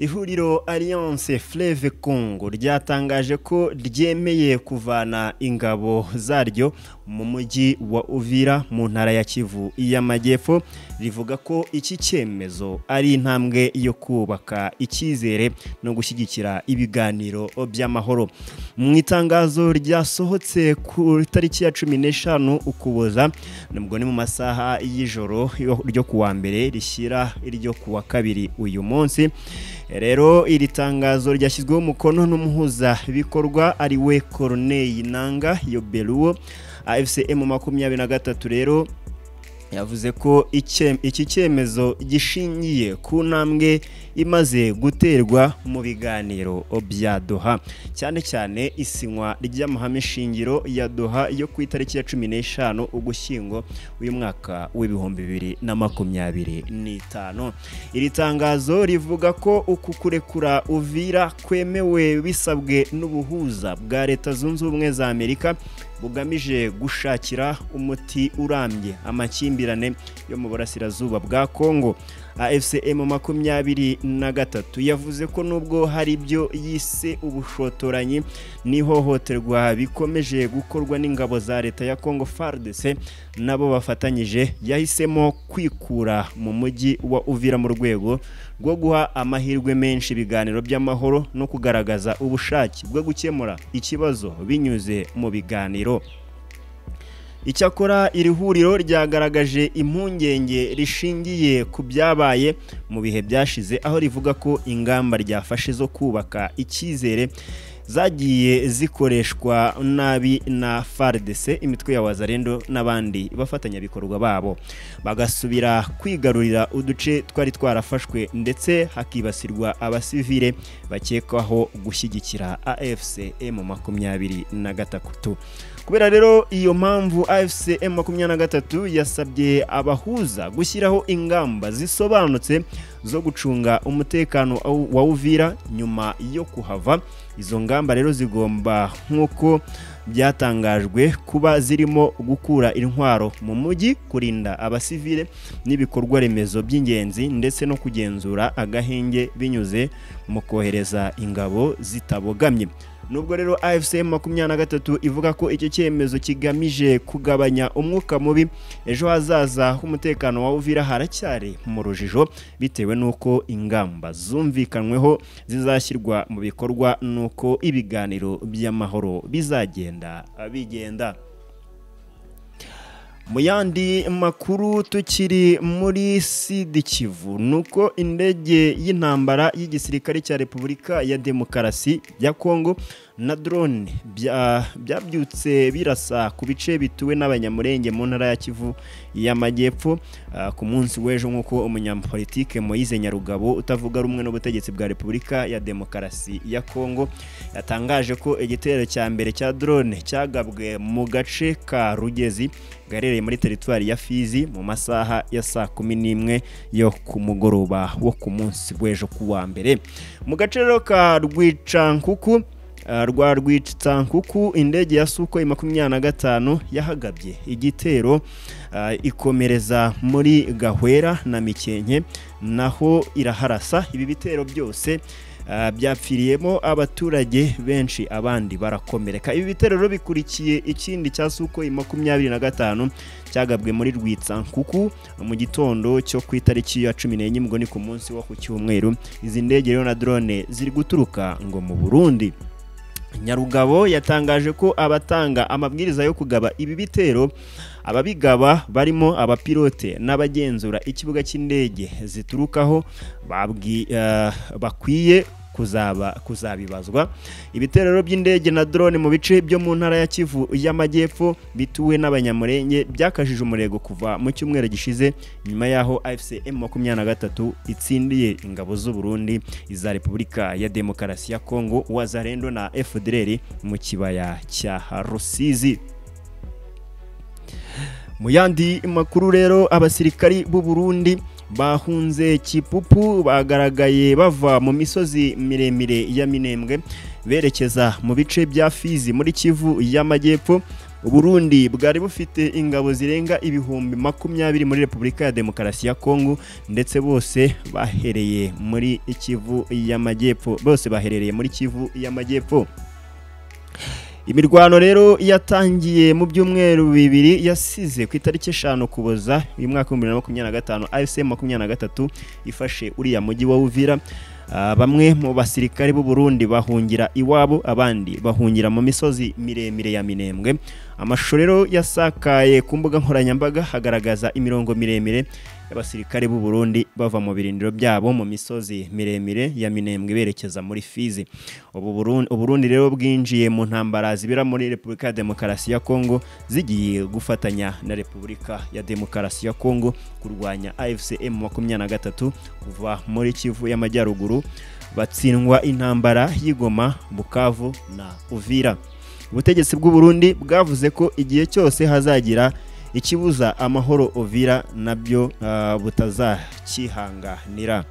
Ihuriro Alliance Fleuve Congo ryatangaje ko ryemeye kuvana ingabo zaryo mu mujyi wa Uvira mu ntara ya Kivu y'Amajyepfo, rivuga ko iki cyemezo ari intambwe yo kubaka icyizere no gushyigikira ibiganiro by'amahoro. Mu itangazo ryasohotse ku itariki ya 15 Ukuboza, nubwo ni mu masaha y'ijoro ryo kuwa mbere rishyira iryo kuwa kabiri uyu munsi. Rero iri tangazo ryashyizweho umukono n'umuhuza bikorwa ari we Corneille Nanga Yobeluo. AFC M23 rero yavuze ko iki cyemezo gishingiye ku ntambwe imaze guterwa mu biganiro bya Doha, cyane cyane isinywa ry'amahame shingiro ya Doha yo ku itariki ya 15 Ugushyingo uyu mwaka w'2025. Iri tangazo rivuga ko uku kurekura Uvira kwemewe bisabwe n'ubuhuza bwa Leta Zunze Ubumwe za Amerika bugamije gushakira umuti urambye amakimbirane yo mu burasirazuba bwa Kongo. AFC M23 yavuze ko nubwo hari ibyo yise ubushotoranyi n'ihohoterwa bikomeje gukorwa n'ingabo za leta ya Kongo FARDC nabo bafatanyije, yahisemo kwikura mu mujyi wa Uvira mu rwego rwo guha amahirwe menshi ibiganiro by'amahoro no kugaragaza ubushake bwo gukemura ikibazo binyuze mu biganiro. Icyakora iri huriro ryagaragaje impungenge rishingiye ku byabaye mu bihe byashize, aho rivuga ko ingamba ryafashe zo kubaka icyizere zagiye zikoreshwa nabi na FARDC, imitwe ya Wazalendo n'abandi bafatanyabikorwa babo, bagasubira kwigarurira uduce twari twarafashwe ndetse hakibasirwa abasivile bakekwaho gushyigikira AFC M23. Kubera rero iyo mpamvu, AFC M23 yasabye abahuza gushyiraho ingamba zisobanutse zo gucunga umutekano wa Uvira nyuma yo kuhava. Izo ngamba rero zigomba, nk'uko byatangajwe, kuba zirimo gukura intwaro mu mujyi, kurinda abasivile n'ibikorwa remezo by'ingenzi, ndetse no kugenzura agahenge binyuze mu kohereza ingabo zitabogamye. Nubwo rero AFC M23 ivuga ko icyo cyemezo kigamije kugabanya umwuka mubi, ejo hazaza h'umutekano wa Uvira haracyari mu rujijo, bitewe n'uko ingamba zumvikanyweho zizashyirwa mu bikorwa n'uko ibiganiro by'amahoro bizagenda bigenda. Mu yandi makuru tukiri muri Sud Kivu, nuko indege y'intambara y'igisirikare cya Repubulika ya Demokarasi ya Kongo na drone byabyutse birasa ku bice bituwe n'Abanyamurenge mu ntara ya Kivu y'Amajyepfo ku munsi w'ejo, nk'uko umunyapolitike Moise Nyarugabo utavuga rumwe n'ubutegetsi bwa Repubulika ya Demokarasi ya Kongo yatangaje ko igitero cya mbere cya drone cyagabwe mu gace ka Rugezi gaherereye muri teritwari ya Fizi mu masaha ya saa 11 yo ku mugoroba wo ku munsi w'ejo kuwa mbere. Mu gace rero ka Rwicankuku rwa Rwitsankuku, indege ya Sukhoi 25 yahagabye igitero ikomereza muri Gahwera na Mikenke, naho iraharasa. Ibi bitero byose byapfiriyemo abaturage benshi, abandi barakomereka. Ibi bitero rero bikurikiye ikindi cya Sukhoi 25 cyagabwe muri Rwitsankuku mu gitondo cyo ku itariki ya 14, ngo ni ku munsi wo ku cyumweru. Izi ndege rero na drone ziri guturuka ngo mu Burundi. Nyarugabo yatangaje ko abatanga amabwiriza yo kugaba ibi bitero, ababigaba barimo abapilote n'abagenzura ikibuga cy'indege ziturukaho, bakwiye kuzabibazwa. Ibitero by'indege na drone mu bice byo mu ntara ya Kivu y'Amajyepfo bituwe n'Abanyamurenge byakajije umurego kuva mu cyumweru gishize, nyuma yaho AFC M23 itsindiye ingabo z'u Burundi, iza Repubulika ya Demokarasi ya Kongo, Wazalendo na FDLR mu kibaya cya Rusizi. Mu yandi makuru rero, abasirikari b'u Burundi bahunze Kipupu bagaragaye bava mu misozi miremire ya Minembwe berekeza mu bice bya Fizi muri Kivu y'Amajyepfo. Uburundi bwari bufite ingabo zirenga 20,000 muri Repubulika ya Demokarasi ya Kongo, ndetse bose bahereye muri Kivu y'Amajyepfo, bose baherereye muri Kivu y'Amajyepfo. Imirwano rero yatangiye mu byumweru bibiri yasize ku itariki 5 Ukuboza uyu mwaka wa 2025, AFC 23 ifashe uriya mujyi wa Uvira. Bamwe mu basirikare b'u Burundi bahungira iwabo, abandi bahungira mu misozi miremire ya Minembwe. Amashusho rero yasakaye ku mbuga nkoranyambaga hagaragaza imirongo miremire y'abasirikare b'u Burundi bava mu birindiro byabo mu misozi miremire ya Minembwe berekeza muri Fizi. Uburundi rero bwinjiye mu ntambara zibera muri Repubulika ya Demokarasi ya Kongo, zigiye gufatanya na Repubulika ya Demokarasi ya Kongo kurwanya AFC M23 kuva muri Kivu y'Amajyaruguru, batsindwa intambara y'Igoma, Bukavu na Uvira. Ubutegetsi bw'u Burundi bwavuze ko igihe cyose hazagira ikibuza amahoro Uvira nabyo butazakihanganira.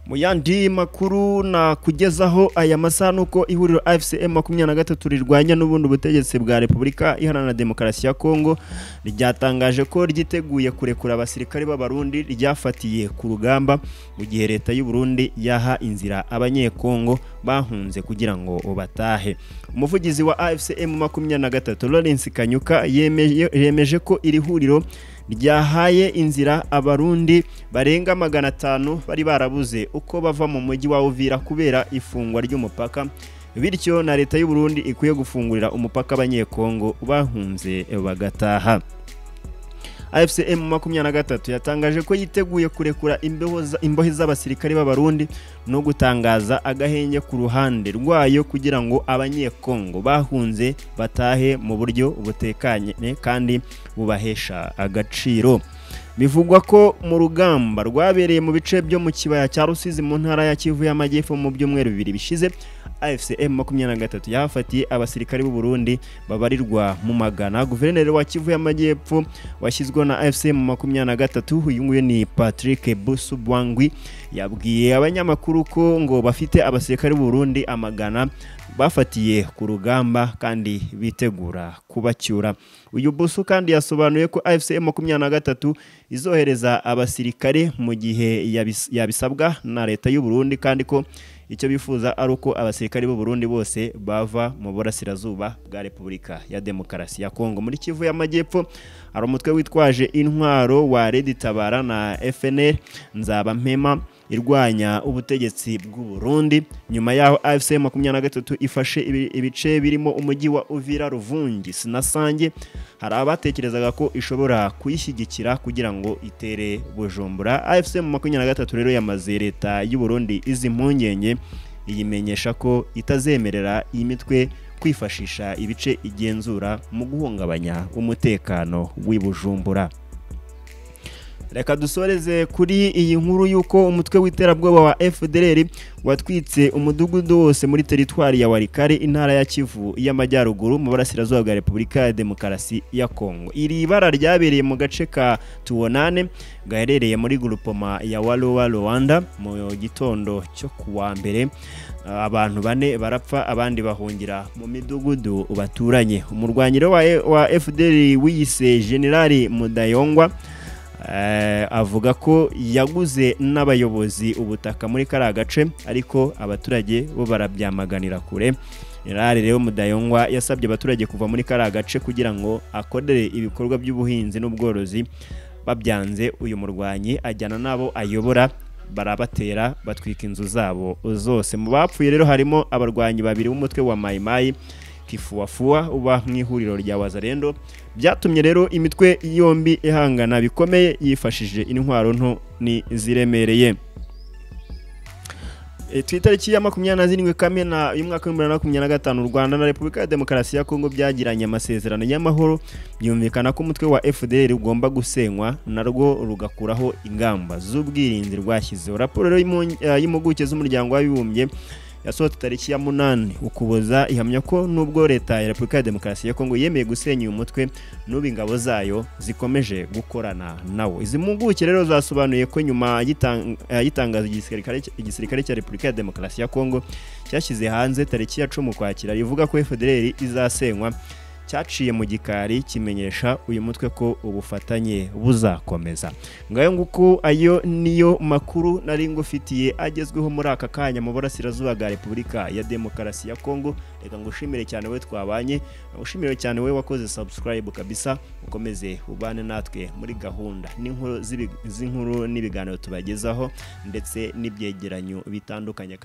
Mu yandi makuru na kugezaho aya masaha nuko ihuriro AFC M23 rirwanya n'ubundi butegetsi bwa Repubulika Iharanira Demokarasi ya Kongo ryatangaje ko ryiteguye kurekura abasirikare b'Abarundi ryafatiye ku rugamba, mu gihe leta y'u Burundi yaha inzira abanyekongo bahunze kugira ngo batahe. Umuvugizi wa AFC M23 Lawrence Kanyuka yemeje ko iri huriro ryahaye inzira Abarundi barenga 500 bari barabuze uko bava mu mujyi wa Uvira kubera ifungwa ry'umupaka, bityo na leta y'u Burundi ikwiye gufungurira umupaka abanyekongo bahunze bagataha. AFC M23 yatangaje ko yiteguye kurekura imbohe z'abasirikare b'Abarundi no gutangaza agahenge ku ruhande rwayo kugira ngo abanyekongo bahunze batahe mu buryo butekanye kandi bubahesha agaciro. Bivugwa ko mu rugamba rwabereye mu bice byo mu kibaya cya Rusizi mu ntara ya Kivu y'Amajyepfo mu byumweru bibiri bishize, AFC M23 yafatiye abasirikare b'u Burundi babarirwa mu magana. Guverineri wa Kivu y'Amajyepfo washyizweho na AFC M23 uyu nguyu ni Patrick Busubwangwi, yabwiye abanyamakuru ko ngo bafite abasirikare b'u Burundi amagana bafatiye ku rugamba kandi bitegura kubacyura. Uyu Busu kandi yasobanuye ko AFC M23 izohereza abasirikare mu gihe yabisabwa na leta y'u Burundi, kandi ko icyo bifuza ari uko abasirikare b'u Burundi bose bava mu burasirazuba bwa Repubulika ya Demokarasi ya Kongo. Muri Kivu y'Amajyepfo hari umutwe witwaje intwaro wa Red Tabara na FNL Nzabampema irwanya ubutegetsi bw'u Burundi. Nyuma yaho AFC M23 ifashe ibice birimo umujyi wa Uvira, Ruvungi na Sange, hari abatekerezaga ko ishobora kuyishyigikira kugira ngo itere Bujumbura. AFC M23 rero yamaze leta y'u Burundi izi mpungenge, iyimenyesha ko itazemerera iyi mitwe kwifashisha ibice igenzura mu guhungabanya umutekano w'i Bujumbura. Reka dusoreze kuri iyi nkuru yuko umutwe w'iterabwoba wa FDLR watwitse umudugudu wose muri teritwari ya Walikale, intara ya Kivu y'Amajyaruguru mu burasirazuba bwa Repubulika ya Demokarasi ya Kongo. Iri bara ryabereye mu gace ka Tuwonane gaherereye muri grupoma ya Walowa Rwanda mu gitondo cyo kuwa mbere. Abantu bane barapfa, abandi bahungira mu midugudu baturanye. Umurwanyi wa FDLR wiyise General Mudayongwa avuga ko yaguze n'abayobozi ubutaka muri kariya gace, ariko abaturage bo barabyamaganira kure. General rero Mudayongwa yasabye abaturage kuva muri kariya gace kugira ngo akorere ibikorwa by'ubuhinzi n'ubworozi. Babyanze, uyu murwanyi ajyana nabo ayobora, barabatera batwika inzu zabo zose. Mu bapfuye rero harimo abarwanyi babiri b'umutwe wa Mai Mai Kifuafua uba mu ihuriro rya Wazalendo. Byatumye rero imitwe yombi ihangana bikomeye yifashishije intwaro nto ni ziremereye. Itariki ya 27 Kamena y'umwaka wa 2025, u Rwanda na Repubulika ya Demokarasi ya Kongo byagiranye amasezerano y'amahoro, byumvikana ko umutwe wa FDLR ugomba gusenywa narwo rugakuraho ingamba z'ubwirinzi rwashyizeho. Raporo y'impuguke z'umuryango w'abibumbye Yasohotse tariki ya 8 Ukuboza ihamya ko nubwo leta ya Repubulika ya Demokarasi ya Kongo yemeye gusenya uyu mutwe, n'ubu ingabo zayo zikomeje gukorana nawo. Izi mpuguke rero zasobanuye ko nyuma y'itangazo igisirikare cya Repubulika ya Demokarasi ya Kongo cyashyize hanze tariki ya 10 Ukwakira rivuga ko FDLR izasenywa, cyaciye mu gikari kimenyesha uyu mutwe ko ubufatanye buzakomeza. Ngayo nguko, ayo niyo makuru nari ngufitiye agezweho muri aka kanya mu burasirazuba bwa Repubulika ya Demokarasi ya Kongo. Reka ngushimire cyane we twabanye, ngushimire cyane we wakoze subscribe kabisa, ukomeze ubane natwe muri gahunda n'inkuru z'inkuru n'ibiganiro tubagezaho ndetse n'ibyegeranyo bitandukanye.